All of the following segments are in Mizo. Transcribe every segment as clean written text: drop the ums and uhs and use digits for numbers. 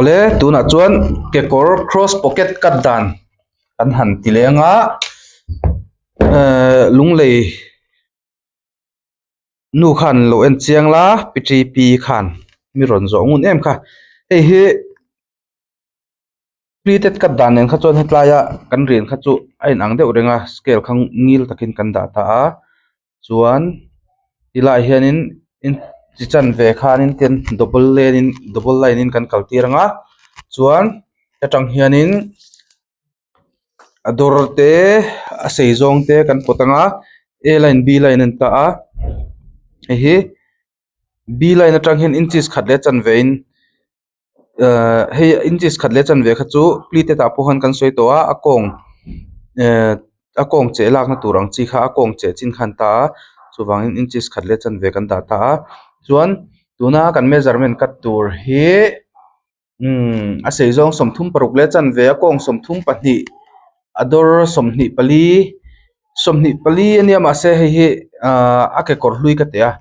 Awle tunah chuan kekawr cross pocket cut dan kan han ti leng a ehh lunglei nu khan lo en chiang la P T P khan mi rawn zawh ngun em kha hei hi pleated cut dan nen kha chuan hetlai a kan rian kha chu a inang deuh reng a scale kha ngil takin kan dah ta a chuan tilaiah hianin in chi chanve khanin ten double lane in double line in kan kal tir ang a chuan ta tang hianin a dawr te a sei zawng te kan pawt ang a a line b line a ni ta a hei hi b line atang hian inches khat leh chanve in. Ehh hei inches khat leh chanve kha chu pleated ah pawh khan kan sawi tawh a a kawng ehh a kawng cheh lakna tur ang chi kha a kawng cheh chin kha an ta a chuvangin inches khat leh chanve kan dah ta a chuan tuna kan measurement cut tur hi umm a sei zawng sawmthum paruk leh chanve a kawng 32 a dawr 24 24 ania mahse hei hi ahh a kekawr hlui ka teh a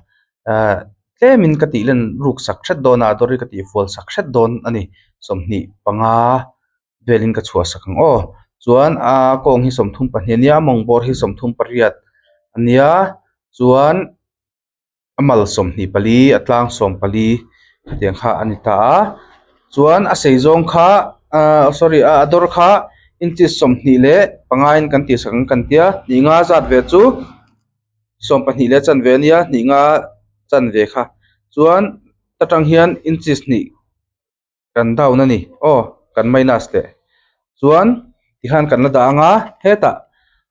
ahh. Tlemin ka tih len ruk sak hret dawn a a dawr hi ka tih fual sak hret dawn a ni 25 velin ka chhuah sak ang aw chuan a kawng hi 32 a nia mawng bawr hi 38 a nia chuan a mal 24 a tlang 14 khatiang kha a ni ta a chuan a sei zawng kha ahh sorry a dawr kha inches 25 in kan tih sak ang kan tia hnih nga zat ve chu. 12 leh chanve a nia hnih nga chanve kha chuan ta tang hian inches hnih kan down a ni aw kan minus leh chuan tikhan kan la dah ang a hetah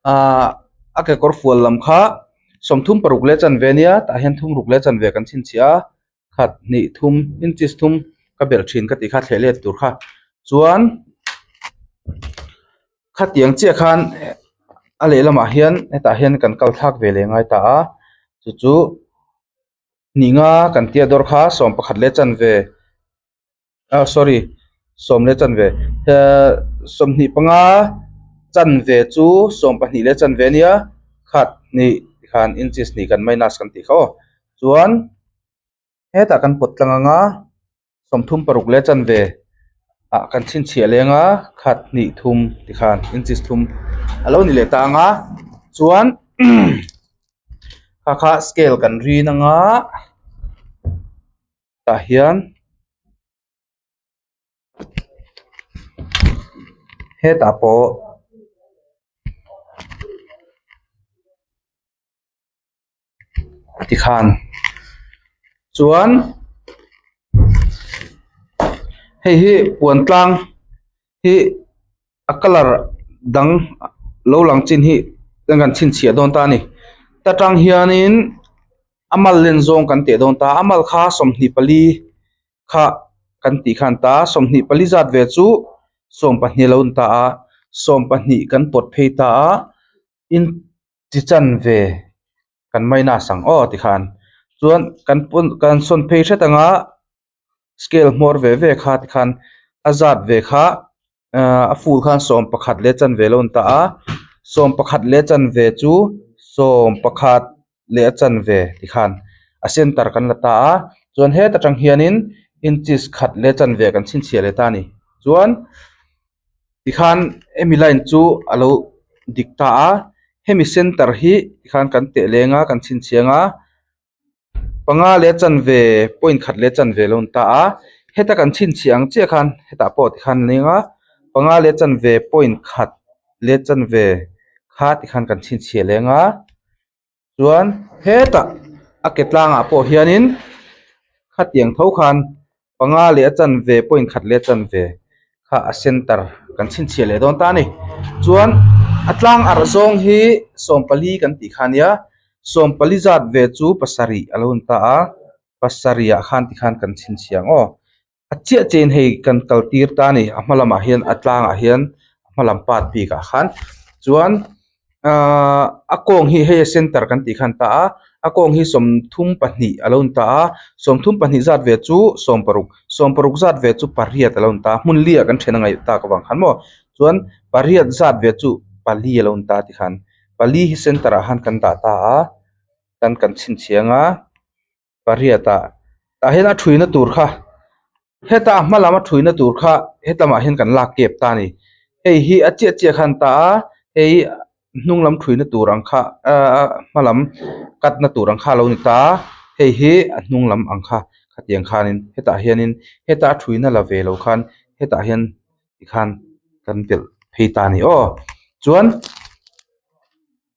ahh a kekawr fual lam kha 36 leh chanve a nia tah hian thum ruk leh chanve kan chhinchhiah a khat hnih thum inches thum ka belh thin ka tih kha thleh let tur kha chuan khatiang chiah khan a lehlamah hian hetah hian kan kal thlak ve leh ngai ta a chu chu hnih nga kan tia dawr kha 11 leh chanve ah sorry 10 leh chanve ehh 25 chanve chu 12 leh chanve a nia khat hnih tikhan inches hnih kan minus kan tih kha aw chuan hetah kan pawt tlang ang a. 36 leh chanve ah kan chhinchhiah leng a khat hnih thum tikhan inches thum a lo ni leh ta ang a chuan kha kha scale kan rin ang a tah hian hetah pawh. Tikhan chuan hei hi puan tlang hi a colour dang lo lang chin hi kan chhinchhiah dawn ta a ni ta tang hianin a mal len zawng kan teh dawn ta a mal kha 24 kha kan tih khan ta 24 zat ve chu 12 a lo ni ta a 12 kan pawt phei ta a in. Chi chanve kan minus ang aw tikhan chuan kan pawn kan sawn phei hret anga scale hmawr ve ve kha tikhan a zat ve kha ahh a full khan 11 leh chanve lo ni ta a 11 leh chanve chu 11 leh a chanve tikhan a center kan la ta a chuan heta tang hianin inches khat leh chanve kan chhinchhiah leh ta a ni chuan. Tikhan hemi line chu a lo dik ta a hemi center hi tikhan kan teh leng a kan chhinchhiang a panga leh chanve point khat leh chanve a lo ni ta a heta kan chhinchhiah ang chiah khan hetah pawh tikhan a ning a panga leh chanve point khat leh chanve kha tikhan kan chhinchhiah leng a. Chuan hetah a ke tlangah pawh hianin khatiang tho khan panga leh a chanve point khat leh a chanve kha a center kan chhinchhiah leh dawn ta a ni. Chuan a tlang arh zawng hi 14 kan tih kha a nia 14 zat ve chu pasarih a lo ni ta a pasarih ah khan tikhan kan chhinchhiah ang aw. A chiah chiahin hei kan kal tir ta a ni a hma lamah hian a tlangah hian a hma lam part bikah khan chuan ahh a kawng hi hei a center kan tih khan ta a a kawng hi 32 a lo ni ta a 32 zat ve chu 16 16 zat ve chu pariat a lo ni ta a hmun li ah kan then a ngaih tak avang khan maw chuan pariat zat ve chu pali a lo ni ta tikhan pali hi center ah khan kan dah ta a kan kan chhinchhiang a pariat ah tah hian a thuina tur kha. Heta a hma lam a thuina tur kha hetlamah hian kan lak kep ta a ni. Hei hi a chiah chiah khan ta a, hei hnung lam thuina tur ang kha ahh hma lam cut na tur ang kha a lo ni ta a, hei hi a hnung lam ang kha khatiang khanin hetah hianin heta a thuina la ve lo khan hetah hian tikhan kan belh phei ta a ni aw. Chuan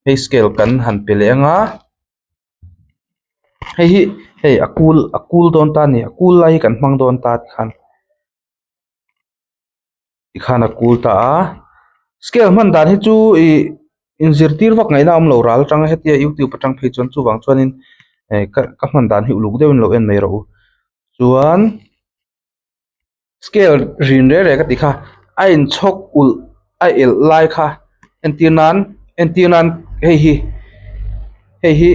hei scale kan han pe leh ang a. Hei hi hei a kul a kul dawn ta a ni a kul lai hi kan hmang dawn ta tikhan tikhan a kul ta a scale hman dan hi chu ih inzirtir vak ngaihna a awm lo ral atanga hetia youtube atang phei chuan chuvang chuanin eh ka ka hman dan hi uluk deuhin lo en mai rawh u chuan. Scale rin reh reh ka tih kha a inchhawk ulh a elh lai kha entir nan entir nan hei hi hei hi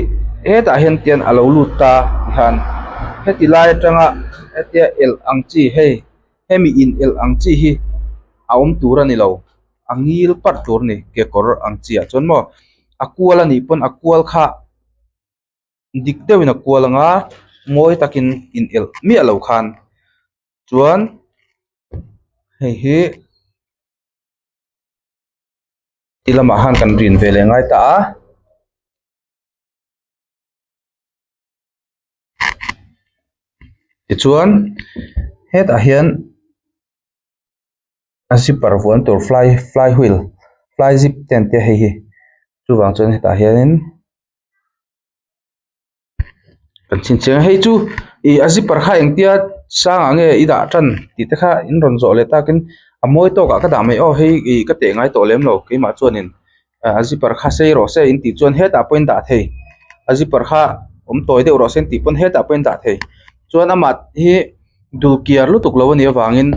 hetah hian tian a lo lut ta hian heti lai atanga hetia elh ang chi hei hemi in elh ang chi hi a awm tur a ni lo a ngil parh tur a ni kekawr ang chi ah chuan maw a kual a nih pawn a kual kha. Dik deuhin a kual ang a, mawi takin in elh miah lo khan chuan hei hi ti lamah khan kan rin ve leh ngai ta a. Tichuan hetah hian a zipper vuan tur fly fly wheel fly zip te an tia hei hi chuvang chuan hetah hianin. Kan chhinchhiah a hei chu ih a zipper kha engtia sangah nge i dah tan tih te kha in rawn zawh leh takin a mawi tawkah ka dah mai aw hei ih ka teh ngai tawh lem lo keimah chuanin a zipper kha sei rawh se in tih chuan hetah pawh in dah thei a zipper kha awm tawi deuh rawh se in tih pawn hetah pawh in dah thei chuan amah hi dul kiar lutuk lo a nih avangin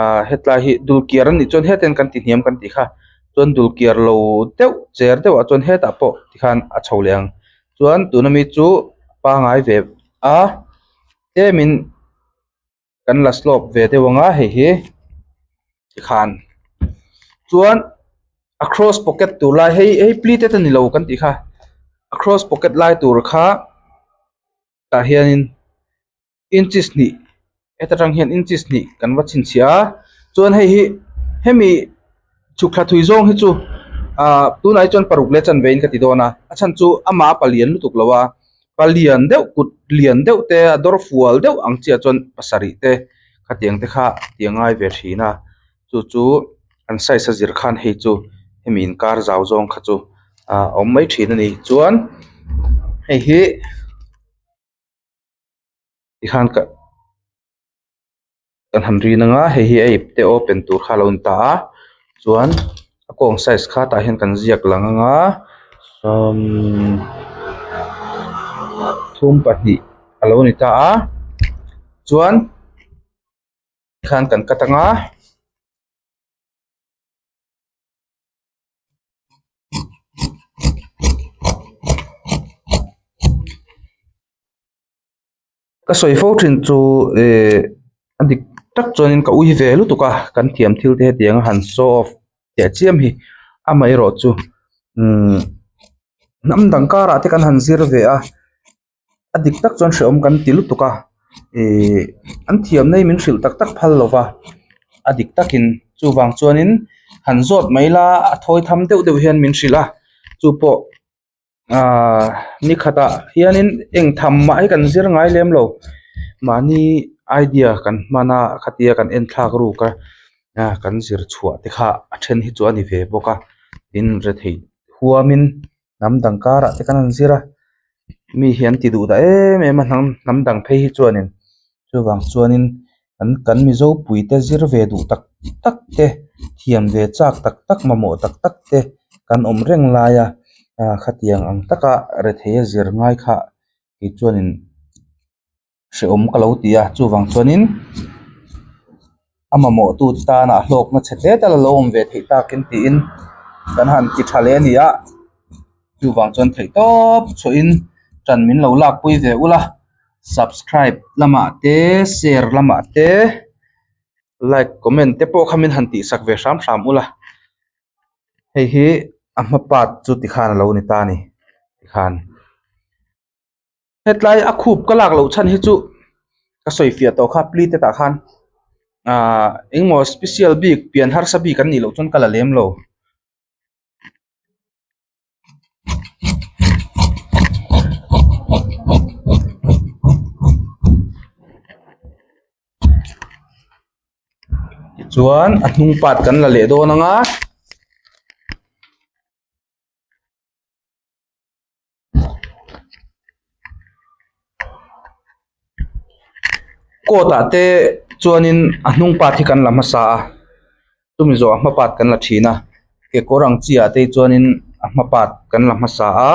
ah hetlai hi dul kiar a nih chuan hetiang kan ti hniam kan tih kha. Chuan dul kiar lo deuh cher deuh ah chuan hetah pawh tikhan a chho leh ang chuan tuna mi chu pangai ve a tlemin kan la slope ve deuh ang a hei hi tikhan chuan a cross pocket tur lai hei hei pleated a ni lo kan tih kha a cross pocket lai tur kha tah hianin. Inches hnih heta tang hian inches hnih kan va chhinchhiah a chuan hei hi hemi chhuk thla thui zawng hi chu ah tunah hi chuan paruk leh chanve in ka ti dawn a a chhan chu amah a palian lutuk lo a palian deuh kut lian deuh te a dawr fual deuh ang chiah chuan pasarih te khatiang te kha ti a ngai ve thin a chu chu an size a zir khan hei chu hemi inkar zau zawng kha chu ah a awm mai thin a ni chuan hei hi. Tikhan ka kan han rin anga hei hi a ip te open tur kha a lo ni ta a chuan a kawng size kha tah hian kan ziak lang anga thum pahnih a lo ni ta a chuan tikhan kan cut anga. Ka sawi fo thin chu ihh a dik tak chuanin ka ui ve lutuk a kan thiam thil te hetiang a han show off teh chiam hi amaherawh chu umm hnam dang karah te kan han zir ve a a dik tak chuan hrehawm kan ti lutuk a ihh an thiamna hi min hrilh tak tak phal lo va a dik takin chuvang chuanin han zawt mai la a thawi tham deuh deuh hian min hrilh a chu pawh. Ahh ni khatah hianin eng tham mah hi kan zir ngai lem lo mahni idea kan hman a khatia kan en thlak ruk a ah kan zir chhuah te kha a then hi chu a ni ve bawk a tin retheih huamin hnam dang karah te kan han zir a mi hi an ti duh ta em em a hnam hnam dang phei hi chuanin chuvang chuanin an kan mizo pui te zir ve duh tak tak te thiam ve chak tak tak mamawh tak tak te kan awm reng lai a ah khatiang ang taka rethei a zir ngai kha kei chuanin hrehawm ka lo ti a chuvang chuanin a mamawh tu tana hlawkna chhe hle tal a lo awm ve theih takin tiin kan han ti tha leh a ni a chuvang chuan theih tawp chhuahin ṭan min lo lakpui ve ula. Subscribe lamah te share lamah te like comment te pawh kha min han tih sak ve hram hram ula hei hi a hma part chu tikhan a lo ni ta a ni tikhan hetlai a khup ka lak loh chhan hi chu ka sawi fiah tawh kha pleated ah khan. Ahh engmaw special bik pian harsa bik an nih loh chuan ka la lem lo. Tichuan a hnung part kan la leh dawn ang a. Coat ah te chuanin a hnung part hi kan la hmasa a chumi zawh a hma part kan la thin a kekawr ang chi ah te chuanin a hma part kan la hmasa a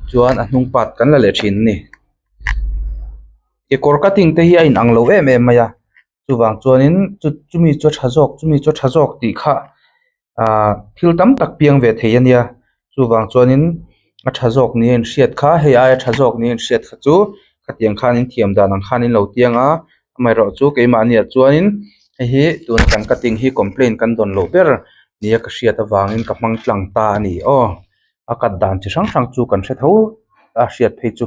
chuan a hnung part kan la leh thin a ni kekawr cutting te hi a inang lo em em mai a chuvang chuanin chumi chu a tha zawk chumi chu a tha zawk tih kha. Ahh thil tam tak piang ve thei a nia chuvang chuanin a tha zawk ni a inhriat kha hei aia tha zawk ni a inhriat kha chu khatiang khan in thiam dan ang khan in lo tiang a amaherawhchu keimahni ah chuanin hei hi tuna kan cutting hi complaint kan dawn loh ber nia ka hriat avangin ka hmang tlang ta a ni aw a cut dan chi hrang hrang chu kan hre tho a hriat phei chu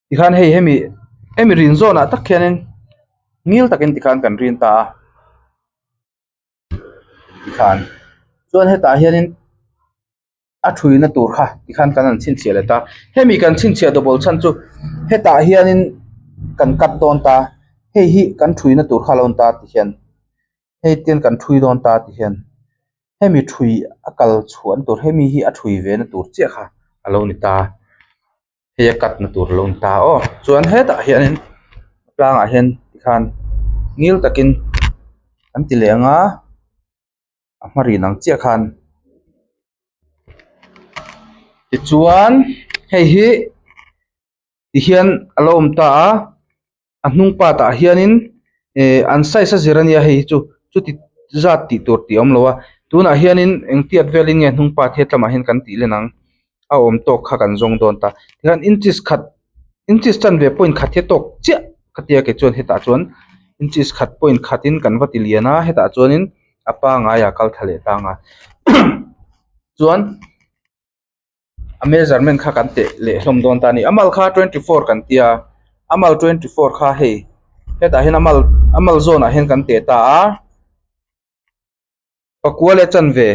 tikhan hei hemi hemi rin zawnah tak khianin ngil takin tikhan kan rin ta a. Tikhan chuan hetah hianin a thuina tur kha tikhan kan han chhinchhiah leh ta hemi kan chhinchhiah double chhan chu hetah hianin kan cut dawn ta hei hi kan thuina tur kha a lo ni ta tikhian hei ten kan thui dawn ta tikhian hemi thui a kal chhuahna tur hemi hi a thui ve na tur chiah kha a lo ni ta. Hei a cut na tur a lo ni ta aw chuan hetah hianin tlangah hian tikhan ngil takin an ti leh ang a a hma rin ang chiah khan tichuan hei hi tihian a lo awm ta a. A hnung part ah hianin eh an size a zir ania hei hi chu chuti zat tih tur tih a awm lo a tunah hianin engtiat velin nge hnung part hi a tlamah hian kan tih len ang a awm tawk kha kan zawng dawn ta tikhan inches khat inches chanve point khat hi a tawk chiah ka tia kei chuan hetah chuan inches khat point khatin kan va ti lian a hetah chuanin a pangai a kal thla leh tang a chuan. A measurement kha kan teh leh hlawm dawn ta a ni a mal kha 24 kan tia a mal 24 kha hei hetah hian a mal a mal zawnah hian kan teh ta a pakua leh chanve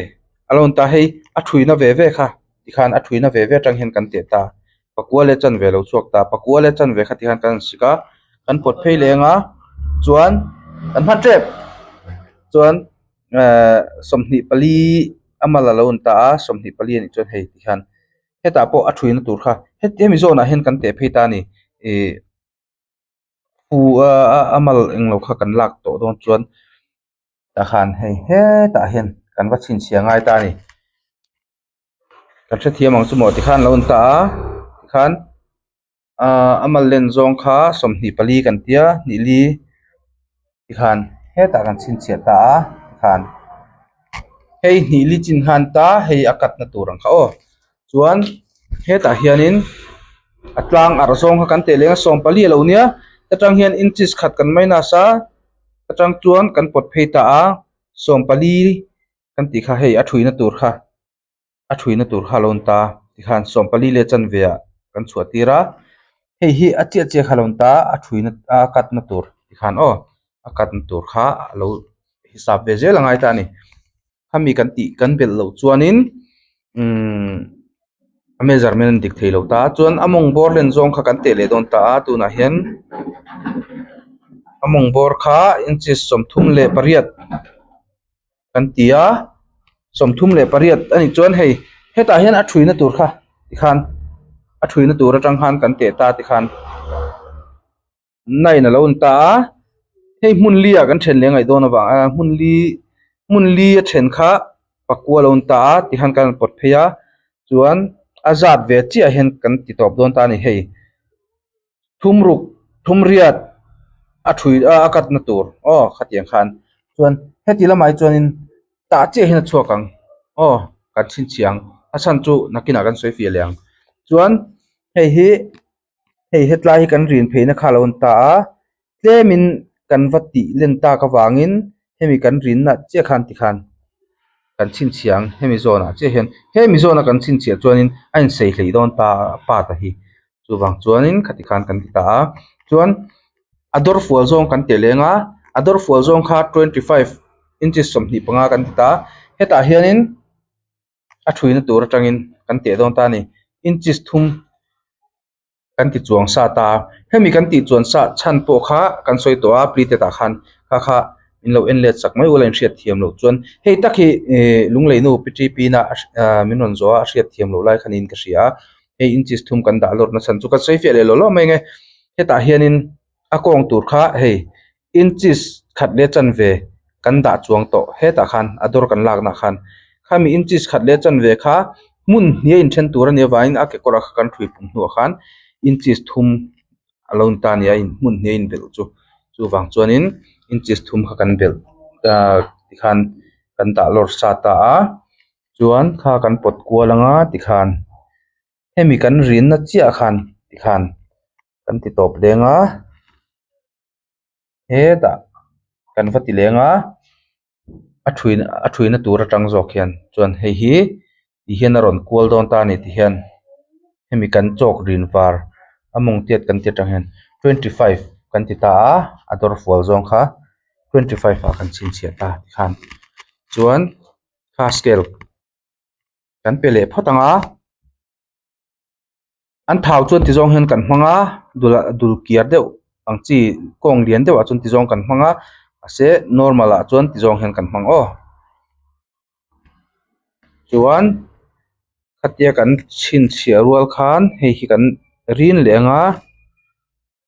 a lo ni ta hei a thuina ve ve kha tikhan a thuina ve ve atang hian kan teh ta pakua leh chanve a lo chhuak ta pakua leh chanve kha tikhan kan sik a kan pawt phei leng a chuan kan hman tep chuan. Ehh 24 a mal a lo ni ta a 24 a nih chuan hei ti hian hetah pawh a thuina tur kha hemi zawnah hian kan teh phei ta a ni ihh hu a mal englo kha kan lak tawh dawn chuan tah khan hei hetah hian kan va chhinchhiah ngai ta a ni kan hrethiam ang chu maw tikhan a lo ni ta a tikhan. Ahh a mal len zawng kha 24 kan tia hnih li tikhan hetah kan chhinchhiah ta a tikhan hei hnih li chin khan ta hei a cut na tur ang kha aw chuan hetah hianin a tlang arh zawng kha kan teh leng a 14 a lo nia ta tang hian inches khat kan minus a ta tang chuan kan pawt phei ta a 14 kan tih kha hei a thuina tur kha. A thuina tur kha a lo ni ta tikhan 14 leh chanve ah kan chhuah tir a hei hi a chiah chiah kha a lo ni ta a thuina a cut na tur tikhan aw a cut na tur kha a lo hisap ve zel a ngai ta a ni khami kan tih kan belh loh chuanin umm a measurement a dik thei lo ta chuan a mawng bawr len zawng kha kan teh leh dawn ta a tunah hian a mawng bawr kha inches 38. Kan ti a 38 a nih chuan hei hetah hian a thuina tur kha tikhan a thuina tur atang khan kan teh ta tikhan nine a lo ni ta a hei hmun li ah kan then leh ngaih dawn avang a hmun li hmun li a then kha pakua a lo ni ta a tikhan kan han pawt phei a chuan a zat ve chiah hian kan ti tawp dawn ta a ni hei. Thum ruk thum riat a thui a a cut na tur aw khatiang khan chuan heti lamah hi chuanin tah chiah hian a chhuak ang aw kan chhinchhiah ang a chhan chu nakinah kan sawi fiah leh ang chuan hei hi hei hetlai hi kan rin pheina kha a lo ni ta a tlemin kan va tih len tak avangin hemi kan rinna chiah khan tikhan kan chhinchhiah ang hemi zawnah chiah hian hemi zawna kan chhinchhiah chuanin a insei hleih dawn ta a part a hi chuvang chuanin khati khan kan ti ta a chuan a dawr fual zawng kan teh leng a A dawr fual zawng kha 25 inches 25 kan ti ta a, hetah hianin a thuina tur atangin kan teh dawn ta a ni. Inches thum kan ti chuang sa ta a, hemi kan tih chuan sa chhan pawh kha kan sawi tawh a pleated ah khan kha kha min lo en let sak mai ula inhriat thiam loh chuan hei tak hi ihh lunglei nu pi T P na min rawn zawh a a hriat thiam loh lai khan in ka hria a hei inches thum kan dah lawrh na chhan chu ka sawi fiah leh lo lo mai ang e hetah hianin a kawng tur kha hei inches khat leh chanve kan dah chuang tawh hetah khan a dawr kan lakna khan khami inches khat leh chanve kha hmun hnih a inthen tur a nih avangin a kekawr ah kha kan hrui pum hnuah khan inches thum a lo ni ta a ni a hmun hnih a inbelh chu chuvang chuanin inches thum kha kan belh ahh tikhan kan dah lawr sa ta a chuan kha kan pawt kual anga tikhan. Hemi kan rinna chiah khan tikhan kan ti tawp leng a hetah kan va ti leng a a thuina a thuina tur atang zawk hian chuan hei hi ti hian a rawn kual dawn ta a ni ti hian hemi kan chawk rin var a mawng tiat kan ti atang hian 25 kan ti ta a a dawr fual zawng kha 25 ah kan chhinchhiah ta tikhan chuan kha scale. Kan pe leh phawt ang a an thau chuan ti zawng hian kan hmang a dul ah dul kiar deuh ang chi kawng lian deuh ah chuan ti zawng kan hmang a mahse normal ah chuan ti zawng hian kan hmang aw chuan khatia kan chhinchhiah rual khan hei hi kan rin leh ang a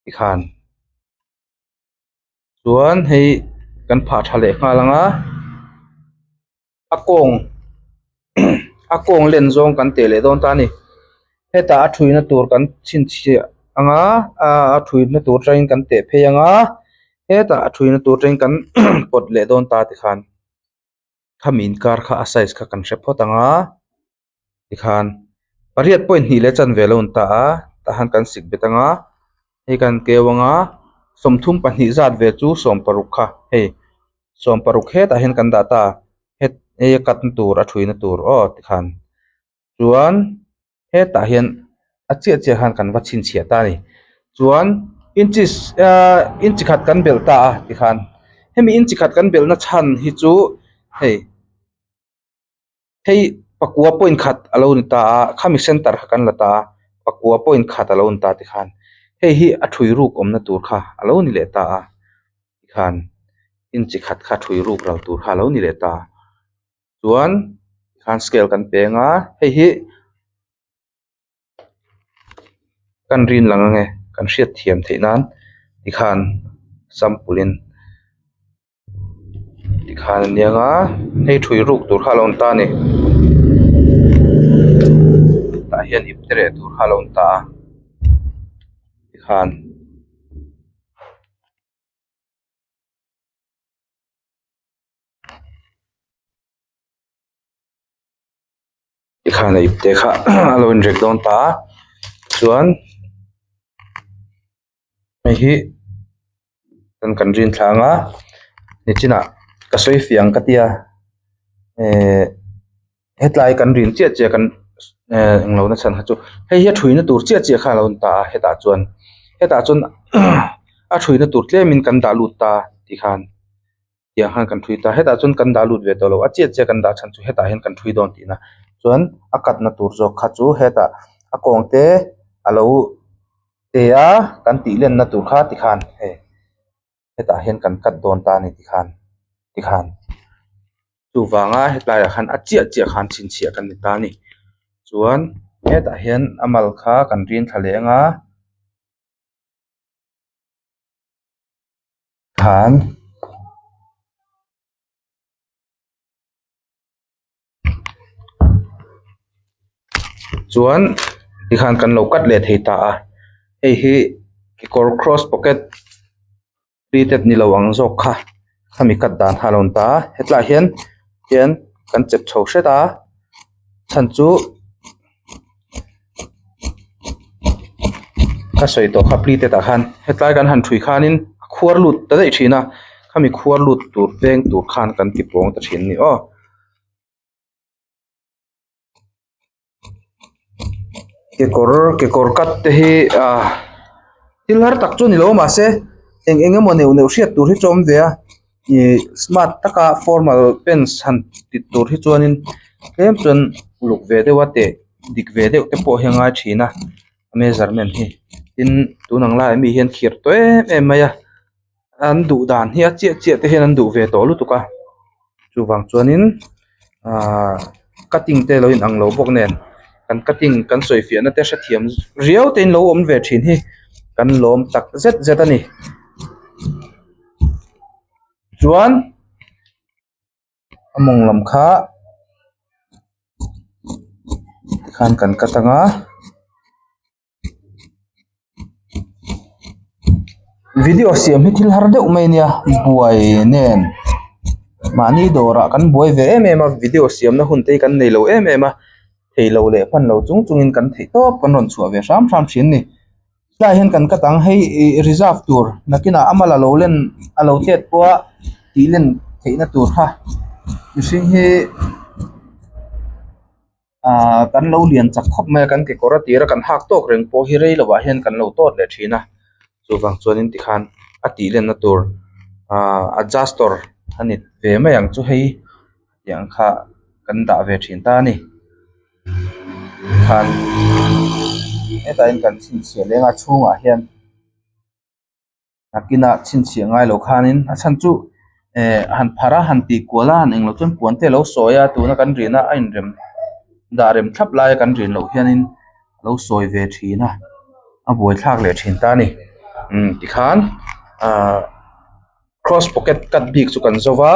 tikhan. Chuan hei kan phah tha leh nghal ang a. A kawng a kawng len zawng kan teh leh dawn ta a ni hetah a thuina tur kan chhinchhiah ang a a thuina tur atangin kan teh phei ang a hetah a thuina tur atangin kan pawt leh dawn ta tikhan khami inkar kha a size kha kan hre phawt ang a tikhan pariat point hnih leh chanve a lo ni ta a tah hian kan sik bet ang a hei kan keu ang a 32 zat ve chu 16 kha hei 16 hetah hian kan dah ta het hei a cut na tur a thui na tur aw tikhan chuan hetah hian a chiah chiah khan kan va chhinchhiah ta a ni chuan inches ahh inchi khat kan belh ta a tikhan hemi inchi khat kan belh na chhan hi chu hei. Hei pakua point khat a lo ni ta a khami center kha kan la ta a pakua point khat a lo ni ta tikhan hei hi a thui ruk awmna tur kha a lo ni leh ta a tikhan inchi khat kha thui ruk ral tur kha a lo ni leh ta chuan tikhan scale kan peng a hei hi kan rin lang ange kan hriat thiam theih nan tikhan sample in. Tikhan a niang a hei thui ruk tur kha a lo ni ta a ni tah hian ipte reh tur kha a lo ni ta a tikhan. Tikhan a ipte kha a lo inrek dawn ta a chuan hei hi kan kan rin thlang a nichinah ka sawi fiah ang ka tia ehh hetlai kan rin chiah chiah kan ehh englo na chhan kha chu hei hi a thuina tur chiah chiah kha a lo ni ta a hetah chuan hetah chuan a thuina tur tlemin kan dah lut ta tikhan. Tiang khan kan thui ta hetah chuan kan dah lut ve tawh lo a chiat chiah kan dah chhan chu hetah hian kan thui dawn tihna chuan a katna tur zawk kha chu hetah a kawng te a lo te a kan tih lenna tur kha tikhan hei hetah hian kan cut dawn ta a ni tikhan tikhan chuvanga hetlaiah khan a chiah chiah khan chhinchhiah kan ni ta a ni chuan hetah hian a mal kha kan rin thla leh ang a. Khan chuan tikhan kan lo cut leh thei ta a hei hi kekawr cross pocket pleated ni lo ang zawk kha khami cut dan kha a lo ni ta a hetlaiah hian hian kan chep chho hret a chhan chu ka sawi tawh kha pleated ah khan hetlai kan han thui khanin a khuar lut ta daih thin a khami khuar lut tur veng tur khan kan ti pawng ta thin a ni aw. Kekawr kekawr cut te hi ah thil har tak chu a ni lo mahse Eng eng emaw neuh neuh hriat tur hi chu a awm ve a ih smart taka formal pants han ti tur hi chuanin tlem chuan uluk ve deuh a teh dik ve deuh te pawh hi a ngai thin a measurement hi tin tun ang laiah mi hian khirh tawh em em mai a an duh dan hi a chiah chiah te hian an duh ve tawh lutuk a chuvang chuanin ahh cutting te lo in ang lo bawk nen kan cutting kan sawi fiah na te hrethiam riau te in lo awm ve thin hi kan lawm tak zet zet a ni chuan a mawng lam kha tikhan kan cut anga. Video siam hi thil har deuh mai a nia buai nen mahni dawrah kan buai ve em em a video siamna hun te hi kan neilo em em a theilo leh hman lo chung chungin kan theih tawp kan rawn chhuah ve hram hram thin a ni tlaiah hian kan cut ang hei ih reserve tur nakinah a mal alo len a lo chet pawh a tih len theihna tur kha mihring hi. Ahh kan lo lian chak khawp mai a kan kekawr a tira kan hak tawk reng pawh hi rei lovah hian kan lo tawt leh thin a chuvang chuanin tikhan a tih lenna tur ahh adjuster a ni ve mai ang chu hei tih ang kha kan dah ve thin ta a ni tikhan hetah hian kan chhinchhiah leng a chhungah hian. Nakinah chhinchhiah ngai lo khanin a chhan chu eh han phar a han tih kual a han englo chuan puan te a lo sawi a tuna kan rin a a inrem dah rem thlap laia kan rin loh hianin a lo sawi ve thin a a buaithlak leh thin ta a ni umm tikhan ahh cross pocket cut bik chu kan zo va.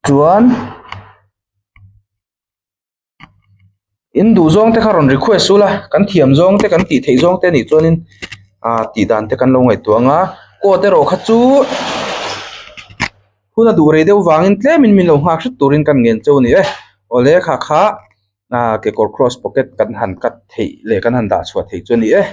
Chuan. In duh zawng te kha rawn request ula kan thiam zawng te kan tih theih zawng te anih chuanin ah tih dan te kan lo ngaihtuah ang a coat erawh kha chu hun a duh rei deuh vangin tlemin min lo nghak hret turin kan ngen cheu a ni e awle kha kha ah kekawr cross pocket kan han cut theih leh kan han dah chhuah theih chu a ni e.